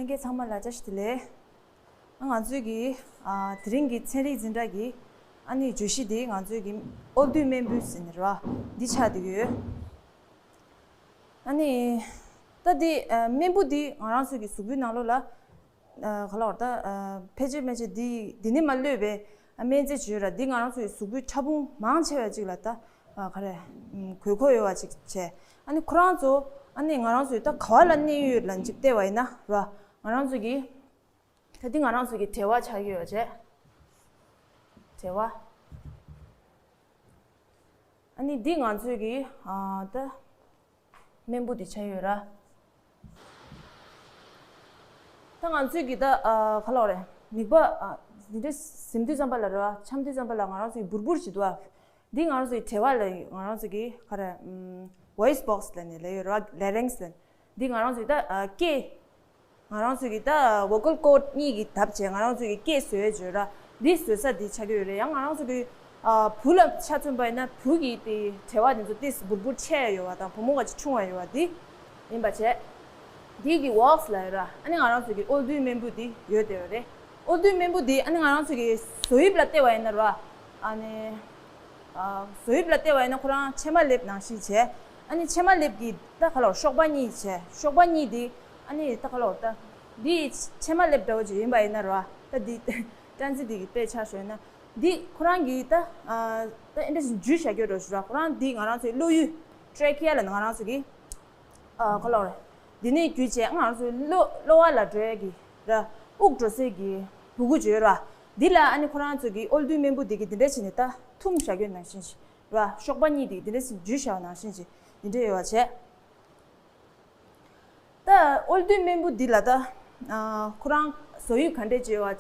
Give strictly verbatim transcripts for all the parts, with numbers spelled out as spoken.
ལྷན་རྒྱས་ཚང་མ་ལ་བཀྲ་ཤིས་བདེ་ལེགས། ང་ཚོའི་གི་ཨ་དེ་རིང་གི་ཚན་རིག་འཛིན་གྲྭ་གི་ཨ་ནི་བརྗོད་གཞི་དེ་ང་ཚོའི་གི་ཨོལ་རྡུལ་རྨེན་བུ་ཟེར་ནི་རེད་བ། འདི་ཆགས་བསྡད་ཡོད། ཨ་ནི་ད་འདི་ཨ་རྨེན་བུ་འདི་ང་རང་ཚོའི་གི་གཟུགས་པོའི་ནང་ལོགས་ལ་ཨ་ག་ལ་བར་ད་ཨ་ཕལ་ཆེར་སྨན་ཆས་འདི་འདི་ནི་མ་གློད་པའི་ཨ་སྨན་རྫས་བརྗོད་ར། འདི་ང་རང་ཚོའི་གཟུགས་པོའི་ཕྲ་ཕུང་མང་ཆེ་བ་ཅིག་ལ་ད་ཨ་ག་རེ་ཨམ་དགོས་མཁོ་ཡོད་བ་ཅིག་བྱས། ཨ་ནི་ཁོ་རང་ཚོ་ཨ་ནི་ང་རང་ཚོའི་ད་ག་བ་ལ་གནས་ཡོད་ལ་ཅིག་བལྟས་པ་ཡིན་ན་ར། ང་རང་ཚོ་གི་ད་འདི་ང་རང་ཚོ་གི་དྲེལ་བ་ཆགས་ཀྱི་ཡོད་བྱས། དྲེལ་བ། ཨ་ནི་འདི་ང་ཚོའི་གི་ཨ་ད་རྨེན་བུ་འདི་ཆགས་ཡོད་ར། ད་ང་ཚོའི་གི་ད་ཨ་ག་ལ་བ་རེད། མིད་པ་ཨ་འདི་འདྲ་ཟིན་དུས་ཙམ་པ་ལ་ར། འཆམ་དུས་ཙམ་པ་ལ་ང་རང་ཚོའི་འབུར་འབུར་ཞིག་འདུག་ཨ། འདི་ང་རང་ཚོའི་དྲེལ་བ་ལ་ང་རང་ཚོ་གི་ག་རེ་ཨམ་voice box་ལ་ནས་ལ་ཡོད་ར། larynx་ལ། འདི་ང་རང་ཚོའི་ད་ཨ་སྐད། ང་རང་ཚོ་གི་ད་vocal cord་གཉིས་ཀྱི་དབ་བྱས་ང་རང་ཚོ་གི་སྐད་བཟོས་བརྗོད་ར། འདི་བཟོས་ས་འདི་ཆགས་ཀྱི་ཡོད་རེད། ཡང་ང་རང་ཚོ་གི་ཨ་བུ་ལ་ཆ་མཚོན་པ་ཡིན་ན་བུ་གི་དེ་དྲེལ་བ་དེ་ཚོ་ཏིས་འབུར་འབུར་ཆེ་ཡ་ཡོད་བ་དང་བུ་མོ་ག་ཅིག་ཆུང་བ་ཡོད་བ་འདི་ཡིན་པ་བྱས། འདི་གི་ཝོག་སི་ལ་ཡོད་ར། ཨ་ནི་ང་རང་ཚོ་གི་ཨོལ་རྡུལ་རྨེན་བུ་འདི་ཡོད་དེ་ཡོད་རེད། ཨོལ་རྡུལ་རྨེན་བུ་འདི་ཨ་ནི་ང་རང་ཚོ་གི་བཟོ་དབྱིབས་ལ་བལྟས་པ་ཡིན་ན་ར། ཨ་ནི་ཨ་བཟོ་དབྱིབས་ལ་བལྟས་པ་ཡིན་ན་ཁོ་རང་ཕྱེ་མ་ལེབ་ནང་བཞིན་བྱས། ཨ་ནི་ཕྱེ་མ་ལེབ་ཀྱི་ད་ག་ལ་བ་གཤོག་པ་གཉིས་བྱས། གཤོག་པ་གཉིས་འདི་ཨ་ནི་ད་ག་ལ་བ་ད་འདི་ཕྱེ་མ་ལེབ་འདྲ་བོ་ཅིག་ཡིན་པ་ཡིན་ན་ར། ད་འདི་ཊན་ཛིཊ་འདི་གི་དཔེ་ཆ་བཞག་ན་འདི་ཁོ་རང་གི་ད་ཨ་ད་ཨེ་འདྲ་ཞིག་འཇུས་བཞག་རྒྱུ་འདྲ་བོ་ཞིག་ར། ཁོ་རང་འདི་ང་རང་ཚོའི་གློ་ཡུ་ཊྲེ་ཁི་ཡ་ལ་ང་རང་ཚོ་གི་ཨ་ག་ལ་བ་རེད། འདི་ནས་བརྒྱུད་བྱས་ང་རང་ཚོའི་གློ་གློ་བ་ལ་འགྲོ་ཡ་གི་ར། དབུགས་འགྲོ་སའི་གི་སྦུ་གུ་བརྗོད་ར། འདི་ལ་ཨ་ནི་ཁོ་རང་ཚོ་གི་ཨོལ་རྡུལ་རྨེན་བུ་འདི་གི་འདི་འདྲ་བྱས་ནས་ད་ཐུམ་བཞག་རྒྱུ་ནང་བཞིན་ཞིག་ར། གཤོག་པ་གཉིས་འདི་འདི་འདྲ་བྱས་འཇུས་བཞག་པ་ནང་བཞིན་ཞིག་འདི་འདྲ་ཡོད་བ་བྱས། ད་ཨོལ་རྡུལ་རྨེན་བུ་འདི་ལ་ད་ཨ་ཁོ་རང་བཟོ་དབྱིབས་ག་འདྲས་ཅིག་ཡོད་བ་བྱས།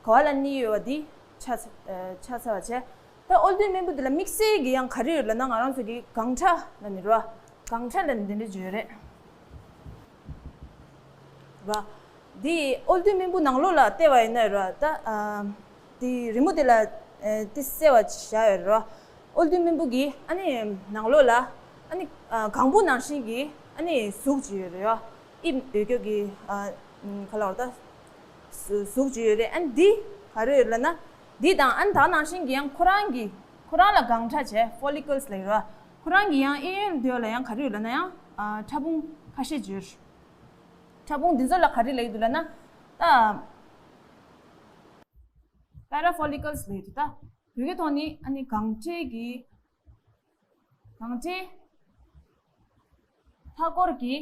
ག་བ་ལ་གནས་ཡོད་བ་འདི་ཆགས་ཚར་ཨ་ཆགས་ཚར་བ་བྱས། ད་ཨོལ་རྡུལ་རྨེན་བུ་འདི་ལ་དམིགས་བསལ་གྱི་ཡང་ག་རེ་ཡོད་ལབ་ན་ང་རང་ཚོ་གི་སྒང་ཁྲ་ལབ་ནི་ར། སྒང་ཁྲ་ལབ་ནི་འདི་འདྲ་ཅིག་ཡོད་རེད། ར། འདི་ཨོལ་རྡུལ་རྨེན་བུ་ནང་ལོགས་ལ་བལྟས་པ་ཡིན་ན་ར། ད་ཨ་འདི་རི་མོ་འདི་ལ་ཨ་འདི་གསལ་བ་བཞག་ཡོད་ར། ཨོལ་རྡུལ་རྨེན་བུ་གི་ཨ་ནི་ནང་ལོགས་ལ་ཨ་ནི་ཨ་ལྒང་བུ་ནང་བཞིན་གྱི་ཨ་ནི་གཟུགས་ཅིག་ཡོད་རེད་ཡ། དབྱིབས་འོད་སྐྱོ་གི་ཨ་ག་ལ་བ་ད་གཟུགས་ཅིག་ཡོད་རེད། ཨ་ནི་འདི་ག་རེ་ཡོད་ལབ་ན་འདི་དང་ཨ་ནི་ད་ནང་བཞིན་གྱི་ཡང་ཁོ་རང་གི་ཁོ་རང་ལ་སྒང་ཁྲ་བྱས་ཕོ་ལི་ཀལ་སི་ལབ་ཡོད་ར། ཁོ་རང་གི་ཡང་གཡས་གཡོན་འདི་ལ་ཡང་ག་རེ་ཡོད་ལབ་ན་ཡང་ཨ་ཕྲ་ཕུང་ཁ་ཤས་ཅིག་ཡོད་རེད། ཕྲ་ཕུང་འདི་ཚོ་ལ་ག་རེ་ལབ་ཀྱི་འདུག་ལབ་ན་ད་པེ་ར་ཕོ་ལི་ཀལ་སི་ལབ་ཀྱི་འདུག་ད་བོད་སྐད་ཐོག་ནི་ཨ་ནི་སྒང་ཁྲའི་གི་སྒང་ཁྲའི་མཐའ་སྐོར་གྱི་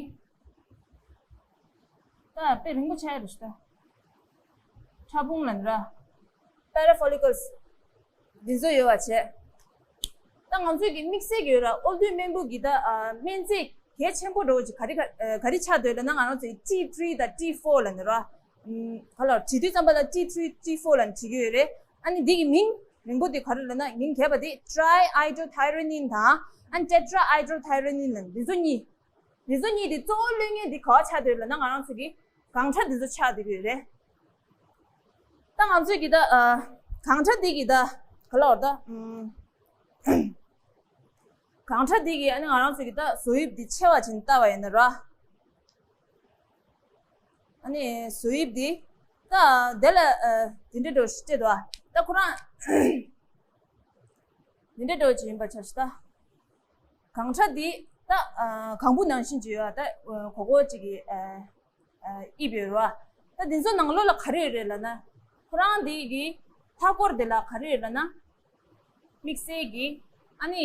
ད་དཔེ་རིང་པོ་ཆགས་ཡོད་རེད་ད། ཕྲ་ཕུང་ལབ་ན་ར། པེ་ར་ཕོ་ལི་ཀལ་སི་འདི་ཚོ་ཡོད་པ་བྱས། ད་ང་ཚོས་ཀྱི་དམིགས་བསལ་གྱི་ཡོད་ར། ཨོལ་རྡུལ་རྨེན་བུ་གི་ད་ཨ་སྨན་རྫས་གལ་ཆེན་པོ་འདྲ་བོ་ཅིག་ག་རེ་ག་ཨ་ག་རེ་ཆགས་འདུག་ལབ་ན་ང་རང་ཚོའི་ཊི་ཐི་རི་དང་ཊི་ཕོར་ལབ་ནི་ར། ཨམ་ག་ལ་བྲིས་དུས་ཙམ་པ་ལ་ཊི་ཐི་རི་ཊི་ཕོར་ལབ་ནི་བྲིས་ཀྱི་ཡོད་རེད། ཨ་ནི་འདི་གི་མིང་རིང་པོ་འདི་ག་རེ་ལབ་ན་མིང་རྒྱས་པ་འདི་ཊི་རའི་ཨའི་ཌོ་ཐའི་རོ་ནིན་དང་ཨ་ནི་ཊེ་ཊ་རའི་ཨའི་ཌོ་ཐའི་རོ་ནིན་ལབ་ནི་འདི་ཚོ་གཉིས། འདི་ཚོ་གཉིས་འདི་གཙོ་བོ་གློད་མཁན་འདི་ག་བ་ཆགས་འདུག་ལབ་ན་ང་རང་ཚོ་གི་སྒང་ཁྲ་འདི་ཚོ་ཆགས་འདུག་གི་ཡོད་རེད། ད་ང་ཚོས་ཀྱི་ད་ཨ་སྒང་ཁྲ་འདི་གི་ད་ག་ལ་བ་ད་ཨམ་སྒང་ཁྲ་འདི་གི་ཨ་ནི་ང་རང་ཚོས་ཀྱི་ད་བཟོ་དབྱིབས་འདི་ཕྱེ་བ་བྱས་ནས་བལྟས་པ་ཡིན་ན་ར། ཨ་ནི་བཟོ་དབྱིབས་འདི་ད་དེ་ལ་ཨ་འདི་འདྲ་འདྲ་བོ་ཞིག་སྤྲད་འདུག་ད་ཁོ་རང་འདི་འདྲ་འདྲ་བོ་ཅིག་ཡིན་པ་ཆ་བཞག་ད། སྒང་ཁྲ་འདི་ད་ཨ་ལྒང་བུ་ནང་བཞིན་ཅིག་ཡོད་ད། ཨ་གོ་གོ་ཅིག་གི་ཨ་ཨ་དབྱིབས་ཡོད་རེད་བ། ད་འདི་ཚོ་ནང་ལོགས་ལ་ག་རེ་ཡོད་རེད་ལབ་ན། ཁོ་རང་འདི་གི་མཐའ་སྐོར་འདི་ལ་ག་རེ་ཡོད་ལབ་ན། དམིགས་བསལ་གྱི་ཨ་ནི་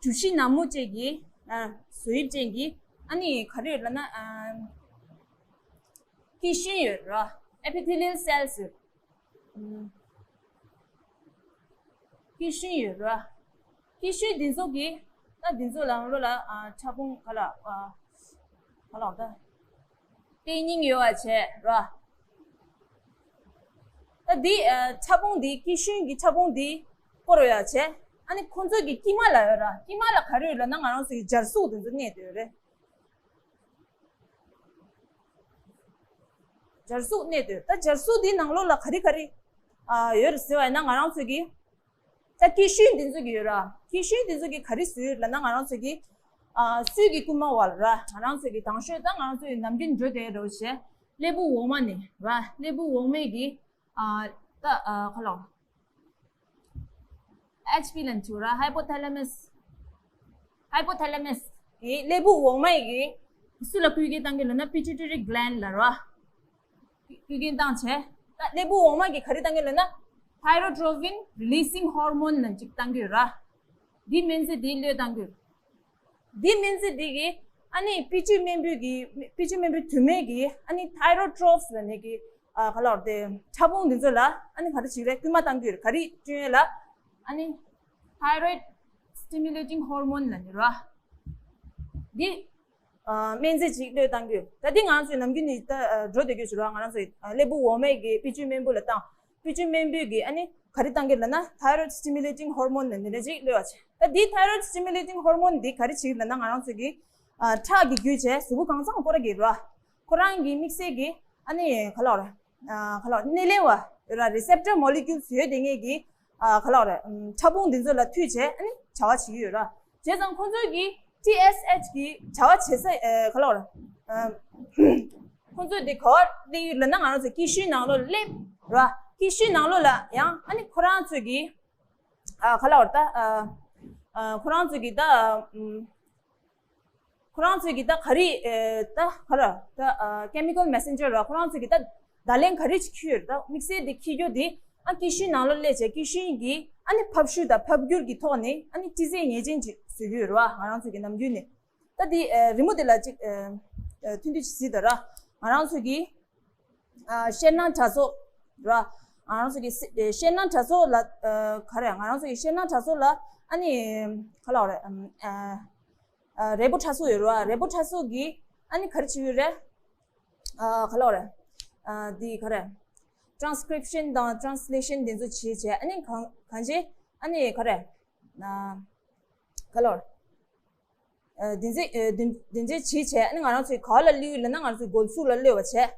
གྲུ་བཞི་ནག་མོ་ཅན་གྱི་ཨ་བཟོ་དབྱིབས་ཅན་གྱི་ཨ་ནི་ག་རེ་ཡོད་ལབ་ན། ཨ་སྐྱི་ཤུན་ཡོད་རེད་བ། Epithelial cells་ཡོད། ཨ་སྐྱི་ཤུན་ཡོད་རེད་བ། སྐྱི་ཤུན་འདི་ཚོ་གི་ད་འདི་ཚོ་ལ་ལོ་ལ་ཨ་ཕྲ་ཕུང་ག་ལ་ཨ་ག་ལ་ད་ལྟེ་སྙིང་ཡོད་བ་བྱས་རེད་བ། ད་འདི་ཨ་ཕྲ་ཕུང་འདི་སྐྱི་ཤུན་གྱི་ཕྲ་ཕུང་འདི་སྐོར་ཡོད་བ་བྱས། ཨ་ནི་ཁོ་ཚོ་གི་དཀྱིལ་མ་ལ་ཡོད་ར། དཀྱིལ་མ་ལ་ག་རེ་ཡོད་ལབ་ན་ང་རང་ཚོ་གི་སྦྱར་གཟུགས་འདི་ཚོ་གནས་བསྡད་ཡོད་རེད། སྦྱར་གཟུགས་གནས་སྡོད། ད་སྦྱར་གཟུགས་འདིའི་ནང་ལོགས་ལ་ག་རེ་ག་རེ་ཨ་ཡོད་རེད་ཟེར་བ་ཡིན་ན་ང་རང་ཚོ་གི་ད་སྐྱི་ཤུན་འདི་ཚོ་གི་ཡོད་ར། སྐྱི་ཤུན་འདི་ཚོ་གི་ག་རེ་བཟོས་ཡོད་ལབ་ན་ང་རང་ཚོ་གི་ ཨ་སུས་ཀྱི་རྐུན་མ་བ་ལ་ར། ང་རང་ཚོ་གི་དང་ཤོས་ད་ང་རང་ཚོའི་ནམ་རྒྱུན་འགྲོ་བསྡད་རོགས་བྱས། སླེ་པོ་འོག་མ་ནས་ར། སླེ་པོ་འོག་མའི་གི་ཨ་ད་ཨ་ཁ་ལོ། ཨེཆ་པི་ལ་འཇུ་ར། Hypothalamus. Hypothalamus. ཨེ་སླེ་པོ་འོག་མའི་གི་སུ་ལ་སྐུལ་སྐྱེད་བཏང་གི་ལབ་ན་pituitary gland ལ་ར། སྐུལ་སྐྱེད་བཏང་བྱས། ད་སླེ་པོ་འོག་མ་གི་ག་རེ་བཏང་གི་ལབ་ན་thyroxine releasing hormone ལ་ཅིག་བཏང་གི་ར། འདི་སྨན་རྫས་འདི་བློས་བཏང་གི། འདི་སྨན་རྫས་འདི་གི་ཨ་ནི་དཔེ་བཅུད་སྨན་སྤུས་ཀྱི་དཔེ་བཅུད་སྨན་སྤུས་དུ་མའི་གི་ཨ་ནི་thyrotrophs ལ་ནི་གི་ཨ་ག་ལ་བར་དེ་ཕྲ་ཕུང་འདི་ཚོ་ལ་ཨ་ནི་ག་རེ་བྱེད་རེད། སྐུལ་མ་བཏང་གི་ཡོད་རེད། ག་རེ་བསྐྲུན་ཡས་ལ་ཨ་ནི་thyroid stimulating hormone ལ་ནི་ར། འདི་ཨ་སྨན་རྫས་ཅིག་བློས་བཏང་གི་ཡོད། ད་འདི་ང་ཚོས་ནམ་རྒྱུན་ནས་ད་ཨ་འགྲོ་བསྡད་ཀྱི་ཡོད་ར། ང་རང་ཚོའི་ཨ་སླེ་པོ་འོག་མའི་གི་དཔེ་བཅུད་སྨན་སྤུས་ལ་བཏང་། དཔེ་བཅུད་སྨན་སྤུས་ཀྱི་ཨ་ནི་ག་རེ་བཏང་གི་ལབ་ན་thyroid stimulating hormone ལ་ནི་རེ་ཅིག་བློས་བ་བྱས། ད་འདི་thyroid stimulating hormone འདི་ག་རེ་བྱེད་ལབ་ན་ང་རང་ཚོ་གི་ཨ་ཁྲག་གི་བརྒྱུད་བྱས་གཟུགས་པོ་གང་ཚང་སྐོར་གི་ར། ཁོ་རང་གི་དམིགས་བསལ་གྱི་ཨ་ནི་ག་ལ་བར་ཨ་ག་ལ་བར་སྣེ་ལེན་པ་ར་receptor molecules ཡོད་དེ་ངེས་ཀྱི་ཨ་ག་ལ་བར་ཕྲ་ཕུང་འདི་ཚོ་ལ་མཐུད་བྱས་ཨ་ནི་བྱ་བ་བྱེད་ཀྱི་ཡོད་ར། བྱས་ཙང་ཁོ་ཚོས་ཀྱི་T S H གི་བྱ་བ་བྱེད་ས་ཨ་ག་ལ་བར་ཨ་ཁོ་ཚོས་འདི་ག་བར་སླེབས་ཡོད་ལབ་ན་ང་རང་ཚོ་ཀི་ཤུའི་ནང་ལོགས་ལ་སླེབས་ར། ཀི་ཤུའི་ནང་ལོགས་ལ་ཡང་ཨ་ནི་ཁོ་རང་ཚོས་ཀྱི་ཨ་ག་ལ་བར་ད་ཨ་ཨ་ཁོ་རང་ཚོས་ཀྱི་ད་ཨ་ཨམ། ཁོ་རང་ཚོས་ཀྱི་ད་ག་རེ་ཨེ་ད་ག་རེ་ད་ཨ་chemical messenger ར། ཁོ་རང་ཚོས་ཀྱི་ད་བརྡ་ལན་ག་རེ་ཅིག་འཁྱེར་ཡོད་རེད། ད་དམིགས་བསལ་དེ་འཁྱེར་རྒྱུ་དེ་ཨ་ཀི་ཤུའི་ནང་ལོགས་སླེབས་བྱས་ཀི་ཤུའི་གི་ཨ་ནི་ཕབ་ཤུགས་དང་ཕབ་འགྱུར་གྱི་ཐོག་ནས་ཨ་ནི་སྤྲི་རྫས་ངེས་ཅན་ཅིག་བཟོ་གི་ཡོད་རེད་བ། ང་རང་ཚོས་ཀྱི་ནམ་རྒྱུན་ནས་ད་དེ་ཨེ་རི་མོ་དེ་ལ་ཅིག་ཨེ་ཨེ་ཐུང་ཐུང་ཅིག་གཟིགས་དང་ར། ང་རང་ཚོས་ཀྱི་ཨ་ཤེལ་ནང་དྲ་ཚོགས་ར། ང་རང་ཚོ་གི་སི་ཨེ་ཤེལ་ནང་དྲ་ཚོགས་ལ་ཨ་ག་རེ་ང་རང་ཚོ་གི་ཤེལ་ནང་དྲ་ཚོགས་ལ་ཨ་ནི་ག་ལ་བར་ཨ་ཨ་རེ་པོ་ཁྲ་ཚོགས་ཡོད་རེད་བ། རེ་པོ་ཁྲ་ཚོགས་ཀྱིས་ཨ་ནི་ག་རེ་བྱེད་ཡོད་རེད། ཨ་ག་ལ་བར་ཨ་འདི་ག་རེ་transcription དང་translation དེ་ཚོ་བྱེད་བྱས་ཨ་ནི་གང་གང་བྱེད་ཨ་ནི་ག་རེ་ཨ་ག་ལ་བར། ཨ་དེ་འདྲ་ཨ་དེ་དེ་འདྲ་བྱེད་བྱས་ཨ་ནི་ང་རང་ཚོས་ག་ལ་གློད་ལབ་ན་ང་རང་ཚོས་སྒོ་ཟུར་ལ་གློད་པ་བྱས།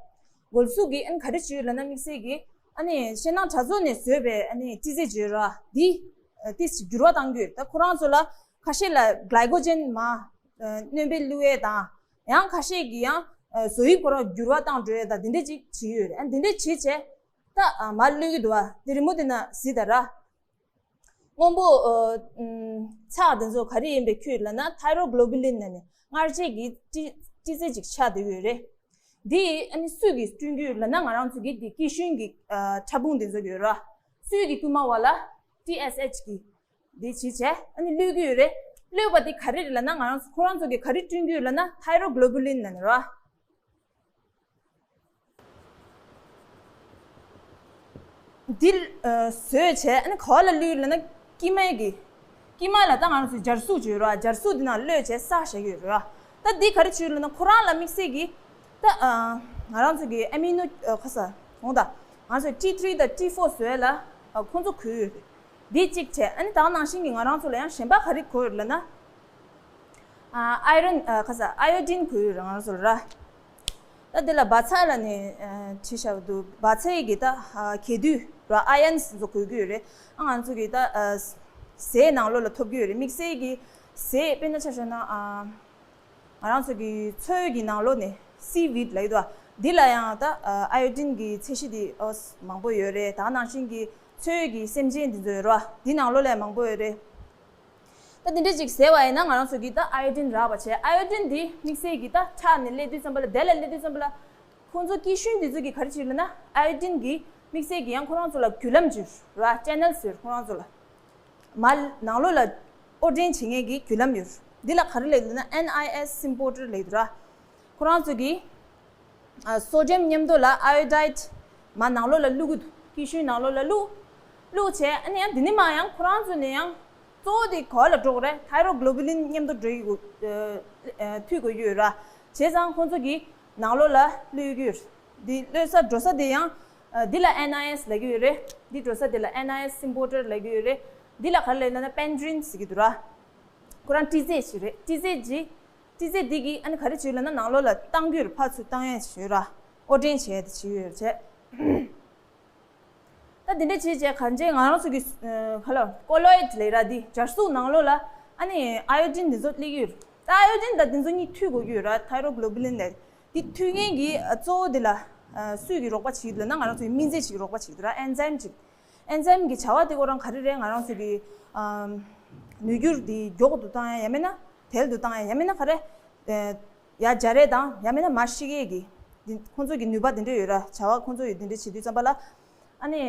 སྒོ་ཟུར་གྱིས་ཨ་ནི་ག་རེ་བྱེད་ལབ་ན་དམིགས་བསལ་གྱིས་ཨ་ནི་ཤེལ་ནང་དྲ་ཚོགས་ནས་བཟོས་པའི་ཨ་ནི་སྤྲི་རྫས་བརྗོད་ར་འདི་ཨ་ཏིས་འགྱུར་བ་གཏང་རྒྱུ་ཡོད། ད་ཁོ་རང་ཚོ་ལ་ཁ་ཤས་ལ་glycogen མ་ཨ་སྣོན་པ་བླུགས་ཡས་དང་ཡང་ཁ་ཤས་ཀྱིས་ཡང་ཨ་བཟོ་དབྱིབས་ཁོ་རང་འགྱུར་བ་བཏང་འགྲོ་ཡས་དང་དེ་འདྲ་ཅིག་བྱེད་ཀྱི་ཡོད་རེད། ཨ་དེ་འདྲ་བྱེད་བྱས་ད་ཨ་མར་གློད་ཀྱི་འདུག་བ། དེ་རི་མོ་དེ་ན་གཟིགས་དང་ར། སྔོན་པོ་ཨ་ཨམ་ཚགས་དེ་ཚོ་ག་རེ་ཡིན་པའི་ཁྱོད་ལབ་ན་thyroglobulin ནས་ནི་མངར་ཆའི་གི་སྤྲི་སྤྲི་རྫས་ཅིག་ཆགས་བསྡད་ཡོད་རེད། འདི་ཨ་ནི་སུས་ཀྱིས་བསྐྲུན་གྱི་ཡོད་ལབ་ན་ང་རང་ཚོ་གི་འདི་ཀི་ཤུན་གྱི་ཨ་ཕྲ་ཕུང་དེ་ཚོ་ཡོད་ར། སུས་ཀྱིས་རྐུན་མ་བ་ལ་T S H གི་འདི་བྱེད་བྱས་ཨ་ནི་གློད་ཀྱི་ཡོད་རེད། གློད་པ་འདི་ག་རེ་རེད་ལབ་ན་ང་རང་ཚོ་ཁོ་རང་ཚོ་གིས་ག་རེ་བསྐྲུན་གྱི་ཡོད་ལབ་ན་thyroglobulin ནས་ནི་ར། འདི་ཨ་བཟོས་བྱས་ཨ་ནི་ག་བ་ལ་གློད་ལབ་ན་དཀྱིལ་མའི་གི་དཀྱིལ་མ་ལ་ད་ང་རང་ཚོས་སྦྱར་གཟུགས་བརྗོད་ར། སྦྱར་གཟུགས་འདི་ནང་གློད་བྱས་བསགས་བཞག་གི་ཡོད་ར། ད་འདི་ག་རེ་བྱེད་ལབ་ན་ཁོ་རང་ལ་དམིགས་བསལ་གྱི་ད་ཨ་ང་རང་ཚོ་གི་ཨ་མི་ནོ་ཨ་ཁ་ས་འོང་ད་ང་ཚོས་T three དང་T four བཟོས་ལ་ཨ་ཁོང་ཚོ་དགོས་ཡོད་རེད། འདི་གཅིག་བྱས་ཨ་ནི་ད་ནང་བཞིན་གྱི་ང་རང་ཚོ་ལ་ཡང་གཞན་པ་ག་རེ་དགོས་ཡོད་ལབ་ན། ཨ་iron ཨ་ཁ་ས་iodine དགོས་ཡོད་རེད་ང་རང་ཚོ་ལ་ར། ད་འདི་ལ་བ་ཚྭ་ལ་ནི་ཨ་བྲིས་བཞག་འདུག་བ་ཚྭའི་གི་ད་ཨ་གས་དུས་ར་ions ཚོ་དགོས་ཀྱི་ཡོད་རེད། ཨ་ང་ཚོ་གི་ད་ཨ་ཟས་ནང་ལོགས་ལ་ཐོབ་ཀྱི་ཡོད་རེད། དམིགས་བསལ་གྱི་ཟས་དཔེར་ན་ཆ་བཞག་ན་ཨ་ང་རང་ཚོ་གི་ཚོས་ཀྱི་ནང་ལོགས་ནས་seaweed ལབ་ཀྱི་འདུག་འདི་ལ་ཡང་ད་ཨ་iodine གི་ཚད་གཞི་འདི་ཨོ་མང་པོ་ཡོད་རེད། ད་ནང་བཞིན་གྱི་ཚོས་ཀྱི་སེམས་ཅན་འདི་ཚོ་ཡོད་རེད་བ། འདི་ནང་ལོགས་ལ་མང་པོ་ཡོད་རེད། ད་འདི་འདྲ་ཅིག་ཟས་པ་ཡིན་ན་ང་རང་ཚོ་གིས་ད་iodine རག་པ་བྱས། iodine འདི་དམིགས་བསལ་གྱིས་ད་ཁྲག་ནས་སླེབས་དུས་ཙམ་པ་ལ་དེ་ལ་སླེབས་དུས་ཙམ་པ་ལ་ཁོང་ཚོ་ཀི་ཤུན་འདི་ཚོ་གིས་ག་རེ་བྱེད་ལབ་ན་iodine གིས་དམིགས་བསལ་གྱིས་ཡང་ཁོ་རང་ཚོ་ལ་བརྒྱུད་ལམ་བྱེད་ར། channels ཡོད་ཁོ་རང་ཚོ་ལ། མར་ནང་ལོགས་ལ་དབོར་འདྲེན་བྱེད་མཁན་གྱི་བརྒྱུད་ལམ་ཡོད། འདི་ལ་ག་རེ་ལབ་ལབ་ན་anion symporter ལབ་ཀྱི་འདུག་ར། ཁོ་རང་ཚོ་གིས་ཨ་sodium མཉམ་དུ་ལ་iodide མར་ནང་ལོགས་ལ་བླུག་གི་འདུག་ཀི་ཤུན་ནང་ལོགས་ལ་བླུག་བླུག་བྱས་ཨ་ནི་ཡང་འདི་ནས་མར་ཡང་ཁོ་རང་ཚོ་ནས་ཡང་གཙོ་བོ་དེ་ག་བ་ལ་འགྲོ་གི་རེད། thyroglobulin མཉམ་དུ་འགྲོ་གི་ཨ་ཨ་མཐུད་དགོས་ཀྱི་ཡོད་ར། བྱས་ཙང་ཁོང་ཚོ་གིས་ནང་ལོགས་ལ་བླུག་གི་ཡོད། འདི་བླུག་ས་འགྲོ་ས་དེ་ཡང་ཨ་འདི་ལ་anions ལབ་ཀྱི་ཡོད་རེད། འདི་འགྲོ་ས་དེ་ལ་anion symporter ལབ་ཀྱི་ཡོད་རེད། འདི་ལ་ག་རེ་ལབ་ན་pendrin ཟེར་གྱི་འདུག་ར། ཁོ་རང་སྤྲི་རྫས་ཤིག་རེད། སྤྲི་རྫས་ཀྱི་སྤྲི་རྫས་འདི་གིས་ཨ་ནི་ག་རེ་བྱེད་ལབ་ན་ནང་ལོགས་ལ་གཏང་རྒྱུར་ཕར་ཚུར་གཏང་ཡས་ཞིག་ཡོད་ར། དབོར་འདྲེན་བྱས་ཏེ་བྱེད་ཡོད་བྱས། ད་འདི་འདྲ་བྱས་བྱས་གང་བྱས་ང་རང་ཚོ་གི་ཨ་ག་ལ་colloid ལབ་ར། འདི་སྦྱར་གཟུགས་ནང་ལོགས་ལ་ཨ་ནི་iodine འདི་ཚོ་སླེབས་ཀྱི་ཡོད། ད་ཨའི་ཡོ་ཌིན་དང་དེ་ཚོ་གཉིས་མཐུད་དགོས་ཀྱི་ཡོད་ར། ཐའི་རོ་གྷི་ལོ་བུ་ལིན་ལབ་དེ་མཐུད་མཁན་གྱི་གཙོ་བོ་དེ་ལ་སུས་ཀྱིས་རོགས་པ་བྱེད་ཀྱི་འདུག་ལབ་ན། ང་རང་ཚོའི་སྨན་རྫས་ཤིག་རོགས་པ་བྱེད་ཀྱི་འདུག་ར། ཨེན་ཛའིམ་ཅིག་ཨེན་ཛའིམ་གྱི་བྱ་བ་དེ་ཁོ་རང་ག་རེ་རེད། ང་རང་ཚོ་གི་ནུས་འགྱུར་དེ་མགྱོགས་དུ་བཏང་ཡ། ཡང་མིན་ན་དལ་དུ་བཏང་ཡ། ཡང་མིན་ན་ག་རེ་ཡར་འཇགས་རེས་དང་། ཡང་མིན་ན་མར་བཤིག་ཡས་ཀྱི་དེ་ཁོང་ཚོ་གི་ནུས་པ་དེ་འདྲ་ཡོད་ར། བྱ་བ་ཁོང་ཚོ་ཡི་དེ་འདྲ་བྱེད་དུས་ཙམ་པ་ལ། ཨ་ནི་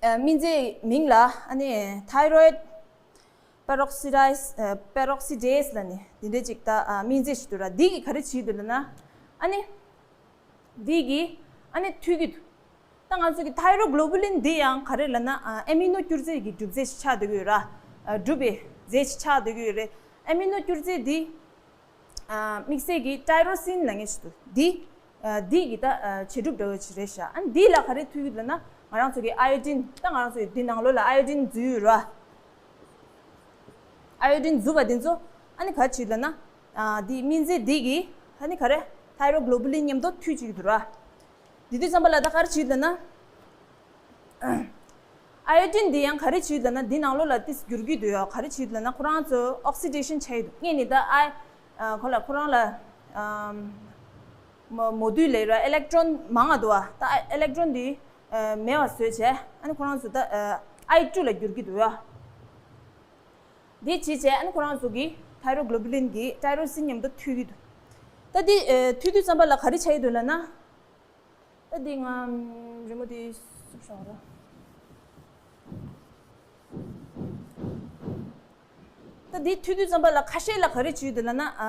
སྨན་རྫས་མིང་ལ་ཨ་ནི་ཐའི་རོ་ཡིད་པེ་རོག་སི་ཌའི་སི་པེ་རོག་སི་ཌེ་སི་ལབ་ནས་དེ་འདྲ་ཅིག་ད་སྨན་རྫས་ཤིག་འདུག་ར། འདི་གིས་ག་རེ་བྱེད་ཀྱི་འདུག་ལབ་ན། ཨ་ནི་འདི་གིས་ཨ་ནི་མཐུད་ཀྱི་འདུག་ད་ང་ཚོ་གི་ཐའི་རོ་གྷི་ལོ་བུ་ལིན་འདི་ཡང་ག་རེ་ལབ་ན། ཨ་མི་ནོ་སྐྱུར་རྫས་ཀྱི་གྲུབ་རྫས་ཤིག་ཆགས་བསྡད་ཀྱི་ཡོད་ར། གྲུབ་པའི་རྫས་ཤིག་ཆགས་བསྡད་ཀྱི་ཡོད་རེད། ཨ་མི་ནོ་སྐྱུར་རྫས་འདི་དམིགས་བསལ་གྱི་ཏའི་རོ་སིན་ལབ་མཁན་ཞིག་འདུག་འདི་འདི་གི་ད་བྱེད་གྲུབ་འདྲ་བོ་ཞིག་རེད་ཤག་ཨ་ནི་འདི་ལ་ག་རེ་མཐུད་ཀྱི་འདུག་ལབ་ན། ང་རང་ཚོ་གི་ཨའི་ཡོ་ཌིན། ད་ང་རང་ཚོ་གི་འདི་ནང་ལོགས་ལ་ཨའི་ཡོ་ཌིན་འཛུལ་ཡོད་ར། ཨའི་ཡོ་ཌིན་འཛུལ་བ་འདི་ཚོ་ཨ་ནི་ག་རེ་བྱེད་ཀྱི་འདུག་ལབ་ན། འདི་སྨན་རྫས་འདི་གིས་ཨ་ནི་ག་རེ་ཐའི་རོ་གྷི་ལོ་བུ་ལིན་མཉམ་དུ་མཐུད་བྱེད་ཀྱི་འདུག་ར། འདི་དུས་ཙམ་པ་ལ་ད་ག་རེ་བྱེད་ཀྱི་འདུག་ལབ་ན། ཨ་ཡོ་ཌིན་འདི་ཡང་ག་རེ་བྱེད་ཀྱི་འདུག་ལབ་ན། འདི་ནང་ལོགས་ལ་ཏིས་འགྱུར་གྱི་འདུག་ཡ། ག་རེ་བྱེད་ཀྱི་འདུག་ལབ་ན། ཁོ་རང་ཚོ་ཨོག་སི་ཌེ་ཤན་བྱས་ཡོད་འདུག་སྔོན་ནས་ད་ཨའི་ཁོ་ལ་ཁོ་རང་ལ་མོ་མོ་དུས་ལས་ར། ཨི་ལེག་ཊོན་མང་ང་འདུག་བ། ད་ཨི་ལེག་ཊོན་འདི་མེད་པ་བཟོས་བྱས། ཨ་ནི་ཁོ་རང་ཚོ་ད་ཨའི་ཊུ་ལ་འགྱུར་གྱི་འདུག་ཡ། འདི་བྱས་བྱས་ཨ་ནི་ཁོ་རང་ཚོ་གི་ཐའི་རོ་གྷི་ལོ་བུ་ལིན་གྱི་ཏའི་རོ་སིན་མཉམ་དུ་མཐུད་ཀྱི་འདུག་ད་འདི་མཐུད་དུས་ཙམ་པ་ལ་ག་རེ་བྱས་ཡོད་འདུག་ལབ་ན། ད་འདི་ང་རི་མོ་དེ་བསུབ་བཞག་ར། ད་འདི་མཐུད་དུས་ཙམ་པ་ལ་ཁ་ཤས་ལ་ག་རེ་བྱེད་ཀྱི་འདུག་ལབ་ན། ཨ་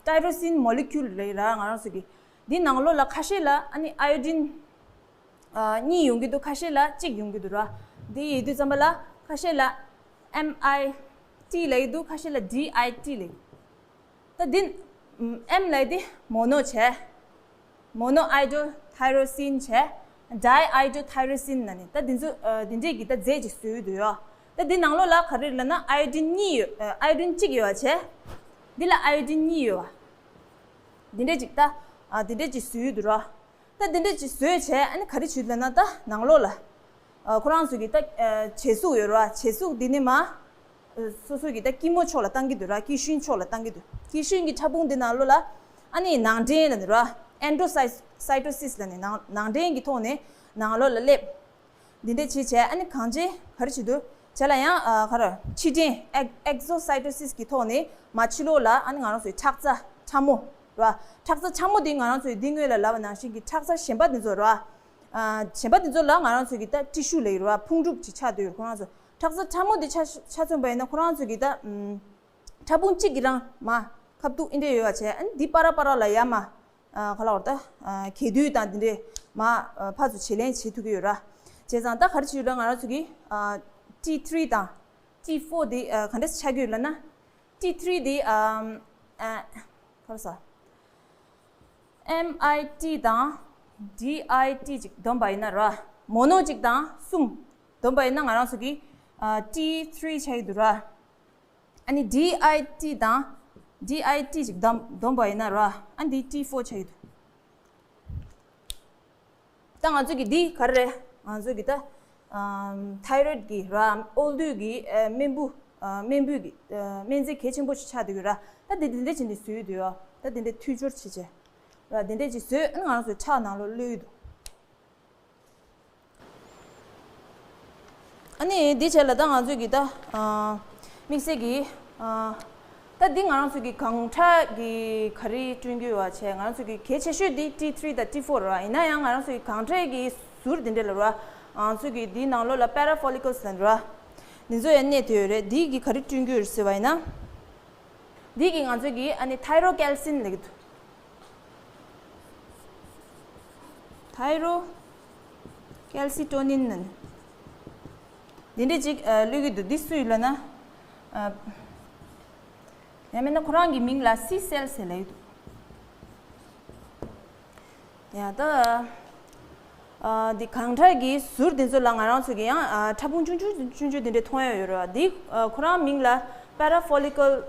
ཏའི་རོ་སིན་མོ་ལེ་ཀུལ་རེད་ར། ང་རང་ཚོ་གི་འདི་ནང་ལོགས་ལ་ཁ་ཤས་ལ་ཨ་ནི་ཨའི་ཡོ་ཌིན་ཨ་གཉིས་ཡོང་གི་འདུག་ཁ་ཤས་ལ་གཅིག་ཡོང་གི་འདུག་ར། འདི་ཡིན་དུས་ཙམ་པ་ལ་ཁ་ཤས་ལ་ཨེམ་ཨའི་ཊི་ལབ་ཀྱི་འདུག་ཁ་ཤས་ལ་ཌི་ཨའི་ཊི་ལབ་ཀྱི་འདུག་ད་འདི་ཨེམ་ལབ་དེ་མོ་ནོ་བྱས། མོ་ནོ་ཨའི་ཌོ་ཐའི་རོ་སིན་བྱས། ཌའི་ཨའི་ཌོ་ཐའི་རོ་སིན་ལབ་ནས་ད་འདི་ཚོ་ཨ་འདི་འདྲས་ཀྱི་ད་རྫས་ཅིག་བཟོས་ཡོད་འདུག་ཡ། ད་འདི་ནང་ལོགས་ལ་ག་རེ་ལབ་ན། ཨའི་ཡོ་ཌིན་གཉིས་ཡོད། ཨ་ཨའི་ཡོ་ཌིན་གཅིག་ཡོད་པ་བྱས། འདི་ལ་ཨའི་ཡོ་ཌིན་གཉིས་ཡོད་པ། འདི་འདྲས་ཅིག་ད་ཨ་འདི་འདྲས་ཅིག་བཟོས་ཡོད་འདུག་ར། ད་འདི་འདྲས་ཅིག་བཟོས་བྱས་ཨ་ནི་ག་རེ་བྱེད་ལབ་ན། ད་ནང་ལོགས་ལ་ཨ་ཁོ་རང་ཚོ་གི་ད་ཨ་བྱེ་གཟུགས་ཡོད་ར། བྱེ་གཟུགས་འདི་ནི་མ་སོ་སོ་གི་ད་སྐྱི་མོ་ཕྱོགས་ལ་བཏང་གི་འདུག་ར། སྐྱི་ཤུན་ཕྱོགས་ལ་བཏང་གི་འདུག་སྐྱི་ཤུན་གྱི་ཕྲ་ཕུང་འདི་ནང་ལོགས་ལ་ཨ་ནི་ནང་འདྲེན་ལབ་འདུག་ར། ཨེན་ཌོ་སའི་སའི་ཊོ་སིས་ལབ་ནས་ནང་ནང་འདྲེན་གྱི་ཐོག་ནས་ནང་ལོགས་ལ་སླེབས། འདི་འདྲས་བྱས་བྱས་ཨ་ནི་གང་བྱས་ག་རེ་བྱེད་འདུག་བྱས་ལ་ཡང་ཨ་ག་རེ་ཕྱི་འདྲེན་ཨེག་ཨེག་སོ་སའི་ཊོ་སིས་ཀྱི་ཐོག་ནས་མ་ཕྱི་ལོགས་ལ་ཨ་ནི་ང་རང་ཚོའི་ཁྲག་རྩ་ཕྲ་མོ་ར། ཁྲག་རྩ་ཕྲ་མོ་འདི་ང་རང་ཚོའི་འདི་སྔོན་ལ་ལབ་པ་ནང་བཞིན་གྱི་ཁྲག་རྩ་གཞན་པ་འདི་ཚོ་ར། ཨ་གཞན་པ་འདི་ཚོ་ལ་ང་རང་ཚོ་གི་ད་ཊི་ཤུ་ལབ་ཀྱི་ར། ཕུང་གྲུབ་ཅིག་ཆགས་སྡོད་ཡོད། ཁོ་རང་ཚོ་ཁྲག་རྩ་ཕྲ་མོ་འདི་ཆ་ཆ་མཚོན་པ་ཡིན་ན་ཁོ་རང་ཚོ་གི་ད་ཕྲ་ཕུང་གཅིག་གི་རང་མ་ཁ་ཐུག་ཨིན་འདྲས་ཡོད་པ་བྱས། ཨ་ནི་འདི་པ་ར་པ་ར་ལ་ཡ་མ་ཨ་ག་ལ་བར་ད་ཨ་གས་དུས་དང་འདི་འདྲས་མ་ཨ་ཕར་ཚུར་བྱེད་ལེན་བྱེད་ཐུབ་ཀྱི་ཡོད་ར། བྱས་ཙང་ད་ག་རེ་བྱེད་ཡོད་ར། ང་རང་ཚོ་གི་ཨ་ཊི་ཐི་རི་དང་ཊི་ཕོར་འདི་ཨ་ག་འདྲས་ཆགས་ཀྱི་ཡོད་ལབ་ན། ཊི་ཐི་རི་འདི་ཨ་ཨ་ག་རེ་ཟ། ཨེམ་ཨའི་ཊི་དང་ཌི་ཨའི་ཊི་ཅིག་བསྡོམས་པ་ཡིན་ན་ར། མོ་ནོ་གཅིག་དང་གསུམ་བསྡོམས་པ་ཡིན་ན་ང་རང་ཚོ་གི་ཨ་ཊི་ཐི་རི་ཆགས་ཀྱི་འདུག་ར། ཨ་ནི་ཌི་ཨའི་ཊི་དང་ཌི་ཨའི་ཊི་ཅིག་བསྡོམས་བསྡོམས་པ་ཡིན་ན་ར། ཨ་ནི་འདི་ཊི་ཕོར་ཆགས་ཀྱི་འདུག་ད་ང་ཚོ་གི་འདི་ག་རེ་རེད། ང་ཚོ་གི་ད་ཨམ་ཐའི་རོད་ཀྱི་ར། ཨོལ་ཌོ་གི་ཨ་རྨེན་བུ་ཨ་རྨེན་བུ་གི་ཨ་རྨེན་རྫས་གལ་ཆེན་པོ་ཞིག་ཆགས་བསྡད་ཡོད་ར། ད་འདི་འདི་འདྲས་བྱས་ནས་བཟོས་ཡོད་དུས་ཡོ། ད་འདི་འདྲས་མཐུད་སྦྱོར་བྱས་བྱས་ར། འདི་འདྲས་ཅིག་བཟོས། ཨ་ནི་ང་རང་ཚོའི་ཁྲག་ནང་ལོགས་གློད་ཡོད་དུ། ཨ་ནི་འདི་བྱས་ལ་ད་ང་ཚོས་ཀྱི་ད་ཨ་དམིགས་བསལ་གྱི་ཨ་ད་འདི་ང་རང་ཚོས་ཀྱི་གང་ཁྲ་གི་ག་རེ་བསྐྲུན་རྒྱུ་ཡོད་པ་བྱས། ང་རང་ཚོས་ཀྱི་གལ་ཆེ་ཤོས་འདི་ཊི་ཐི་རི་དང་ཊི་ཕོར་རེད་བ། ཡིན་ན་ཡང་ང་རང་ཚོས་ཀྱི་གང་ཁྲའི་གི་ཟུར་འདི་འདྲ་ལ་རེད་བ། ང་ཚོས་ཀྱི་འདིའི་ནང་ལོགས་ལ་པེ་ར་ཕོ་ལི་ཀལ་ཟེར་རེད་བ། འདི་ཚོ་ཡང་གནས་དེ་ཡོད་རེད། འདི་གི་ག་རེ་བསྐྲུན་རྒྱུ་ཡོད་ཟེར་བ་ཡིན་ན། འདི་གི་ང་ཚོས་ཀྱི་ཨ་ནི་ཐའི་རོ་ཀལ་སིན་ལབ་ཀྱི་འདུག་ཐའི་རོ་ཀལ་སི་ཊོ་ནིན་ནི་འདི་འདྲ་ཅིག་ཨ་གློད་ཀྱི་འདུག་འདི་སུ་ཡིན་ལབ་ན། ཨ་ཡང་མིན་ན་ཁོ་རང་གི་མིང་ལ་སི་སེལ་ཟེར་ལབ་ཀྱི་འདུག་ཡང་ད་ཨ་འདི་གང་ཁྲ་གི་ཟུར་འདི་ཚོ་ལ་ང་རང་ཚོ་གི་ཡང་ཨ་ཕྲ་ཕུང་ཆུང་ཆུང་ཆུང་ཆུང་འདི་འདྲ་མཐོང་ཡ་ཡོད་རེད་བ། འདི་ཨ་ཁོ་རང་མིང་ལ་པེ་ར་ཕོ་ལི་ཀལ་